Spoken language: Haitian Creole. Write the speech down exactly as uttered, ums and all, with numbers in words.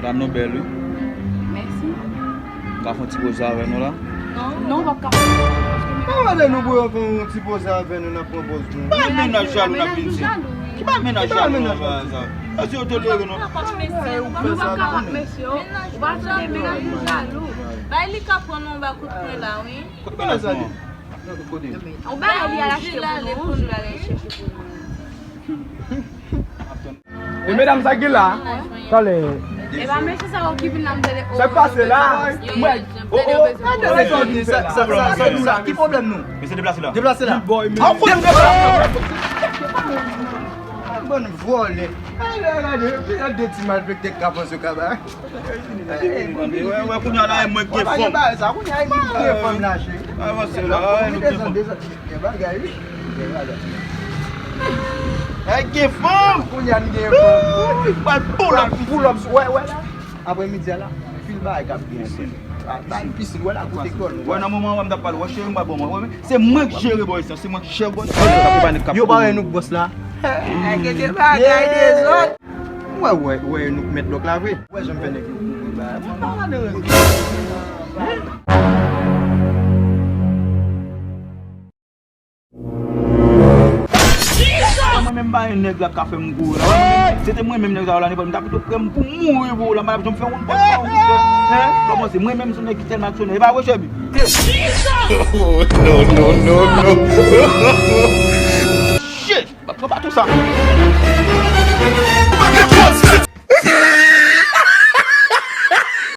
Dam nou bèl, wi. Mèsi. M ka fè yon ti poze avè nou la? Non, w p ap ka fè yon poze paske menaj. Mwen mande nou pou yo fè yon ti poze avè nou, n ap pran pòz nou. Bay mennaj jalou nan vin di. Ki bay mennaj jalou nan vin di? Èske yo tolere nou? Nou p ap ka fè mesye, nou p ap ka fè mesye. Ou pa tande mennaj ou jalou. Bay li ka pran nou anba kout pwen la, wi. Kote mennaj nou? Kote? Ou bay li al achte Jila pou le nou. pou nou al achte pou nou. E medam sa ki la? Talè. E pa mesye sa yo ki vin la m tande. Sa k pase la? Mwen. Oh, oh. Sa, sa, sa, sa, sa, ki pwoblèm nou? Mesye deplase la. Deplase la. Boy, An fout deplase la. Bann vòlè. Gade, gade, gade de ti malfektè k ap panse kaba. Wè, wè, kounye a la, e mwen ki gen fanm. Sa kounye a, e li ki gen fanm nan, cheri. Avanse la, e nou ki gen fanm. Gen bagay, wi. Gen bagay. E gen fanm. Kounye a, n gen fanm. Pral pull up. Pull up, wè, wè la. Aprè midi a la, pil bagay k ap gen. Ba, ba, pisin, wè la kote kò nou. Wè, nan moman wè m t ap pale, wè cheri m pa bon, wè, se mwen k jere bò isi, se mwen k chèf bò isi. Yo pa wè nou bòs la. Gen de bagay dezòd. Mwen wè, wè nou k mèt lòk la vre. Wè jan m fè nèg yo kouvri bagay. Mwen pa gade. Mwen menm pa yon nèg la ka fè m gwo la. Se te mwen menm nèg sa yo la, nenpòt m ta pito pran m pou mouri pou ou la, m pa t ap janm fè yon pòs pa ou. Kòman se mwen menm se nèg ki tèlman aksyonè. E pa vre, Chèbi? Oh, no, no, no, no. Shit! M ap pran baton sa.